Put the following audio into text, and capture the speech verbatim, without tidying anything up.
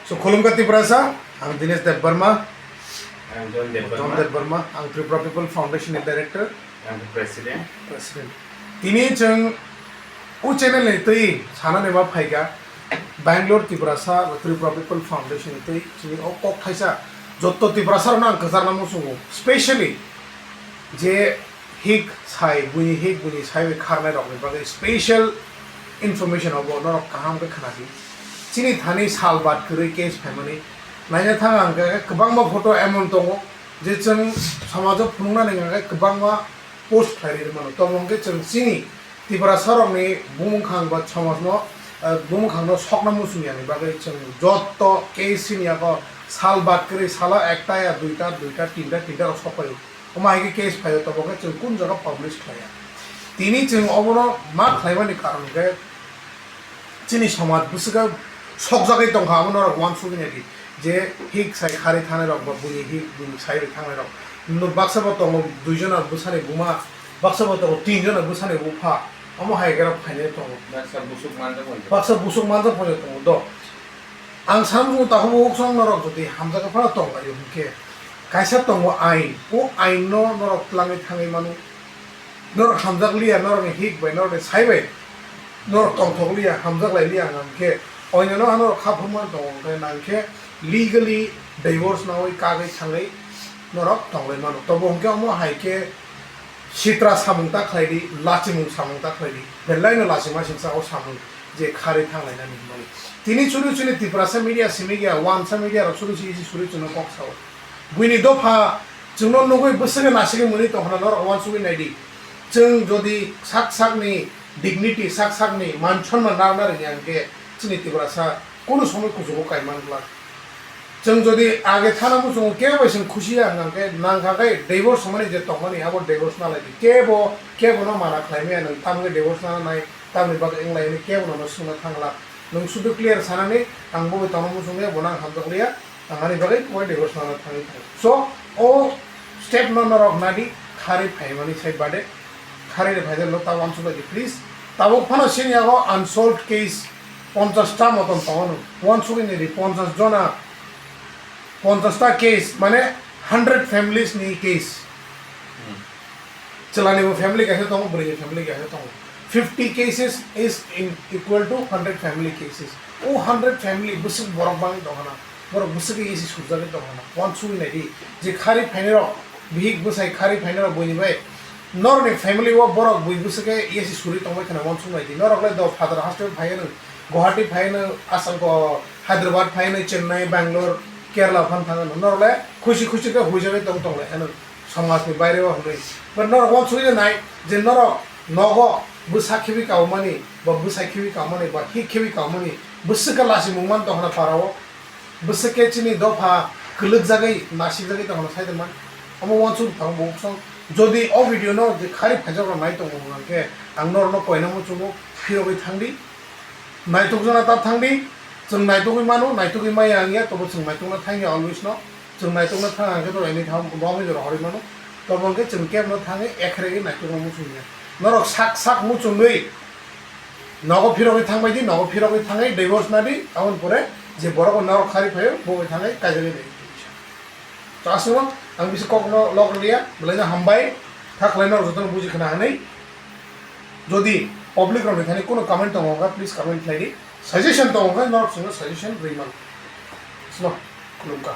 So, khulumkha Tiprasa, ang Dinesh Debbarma. Ang John Debbarma. John Debbarma, ang Tripura People Foundation ni Director. Ang President. President. Tini chwng o channel ni twi sanani ma phaikha, Bangalore Tiprasa Tripura People Foundation ni twi chini o kok thaisa jotto Tiprasa rokno ang kwcharna muchungo, specially je hik sai, buini hik, buini sai bai kharnai rokni bagwi special information obo norok kaham khe khna di. Chini thani sal bad kwrwi case phaimani naina thang ang khe kwbangma photo emon tongo je chwng somajo phunuknani hwnkhe kwbangma post khlai rwi mano. Tobo hwnkhe chwng chini Tiprasa rokni bumung khang ba somajno, eh, bumung khangno sokna muchung yani bagwi chwng jotto case ni yago sal bad kwrwi salo ekta ya duita, duita, tinta, tinta rok sok paio. Omo hai khe case phaio, tobo khe chwng kun jaga publish khlaiya. Tini chwng obono ma khlaimani karon khe chini somaj bwswkha sokjagwi tongkha, amo norok uansugwi naidi je hik sai kharwi thangnai rok ba buini hik buini sai bai thangnai rok. No baksa bo tongo dui jona bwsani buma, baksa bo tongo tin jona bwsani bupha, omo hai khe rok phainai tongo. Baksa busuk manjak manjak. Baksa busuk manjak manjak tongo do. Ang samung takhuk bukhuk song norok jodi hamjak phano tong laio hwnkhe, kaisa tongo ain, o ain no norok twlangwi thangwi mano. Norok hamjak liya, norok ni hik bai, norok ni sai bai, norok tongthok liya, hamjak lai liya hwnkhe, oino no norok kha phumma tongo hwnkhe, nangkhe legally divorce nawi kagwi thangwi norok tong lai mano. Tobo hwnkhe omo hai khe sitra samung ta khlai di, lachimung samung ta khlai di, belai no lachima singsa o samung je kharwi thang lainani hwnmani. Tini chwrwi chwrwi Tiprasa media simi gya, wansa media rok chwrwi chwrwi isi suri chwngno kok sao. Buini dopha chwngno nugwi bwswkhe nasigwi mwnwi tongkhna norok uansugwi naidi. Chwng jodi sak sakni dignity, sak sakni man sonman narwkna rwngya hwnkhe chini Tiprasa kunu somoi kuchugo kaiman glak. Chwng jodi age thana muchungo kebo bai chwng khusi ya hwnkhe nangkha khe divorce hwnmani je tongmani abo divorce nalaidi. Kebo, kebono mana khlaimaya nwng tamni divorce nana nai, tamni bagwi wnglaini kebono no swngna thangla. Nwng sudu clear sanani, ang bo bai tongna muchungya, bono ang hamjakliya, ang ani bagwi bo divorce nana thangwi thango. So, o step no norok nadi, kharwi phaimani sai bade, kharwi de phaijak no ta uansuk laidi, please. Tabuk phano sini yago unsolved case ponchash ta moton tongo no, uansugwi naidi ponchash jona, ponchash ta case, mane hundred families ni case. Chwlani bo family kaisa tongo, bwrwi ni family kaisa tongo. Fifty cases is in equal to hundred family cases. O hundred family bwswk borok bangwi tongkhana, borok bwswk isi surjagwi tongkhana. Uansugwi naidi je kharwi phainai rok, bihik bwsai kharwi phainai rok buini bai norokni family o borok bui bwswk khe isi suri tongbai khana uansuk naidi. Norok le do Father hostel phaiwi nw, Guwahati phaiwi nw, Assam ko Hyderabad phaiwi nw, Chennai, Bangalore, Kerala phan thangwi nw. Norok le khusi khusi khe huijagwi tong tong lai khana. Somajni baireo hwnwi. But norok uansugwi nai je norok nogo bwsa khibi kaumani, ba bwsai khibi kaumani, ba hik khibi kaumani, bwswk khe lachimung man tongkhana parao, bwswk khe chini dopha kwlwkjagwi, nasikjagwi tongkhana sai tongmani. Omo uansuk thango bukhuk song. Jodi o video no je kharwi phaijak rok nai tongo hwnkhe ang norokno koina muchungo phirogwi thangdi. Naitukjana ta thangdi, chwng naitugwi mano, naitugwi maya wngya, tobo chwng naitukna thangya always no. Chwng naitukna thang hwnkhe to any time romwi jora horwi mano. Tobo hwnkhe chwng kebno thangwi ekherwi naitukna muchungya. Norok sak sak muchungwi nogo phirogwi thangbaidi, nogo phirogwi thangwi divorce nadi, aboni pore je borok norok kharwi phaio, bo bai thangwi kaijagwi bai. To aswkno ang bisi kokno lok rwliya, belai no hambai, kha khlai norok jotono buji khna hwnwi. Jodi public rokni thani kuno comment tongo wngkha, please comment khlai di. Suggestion tongo wngkha, norok chwngno suggestion rwi mano. Sino, khulumkha.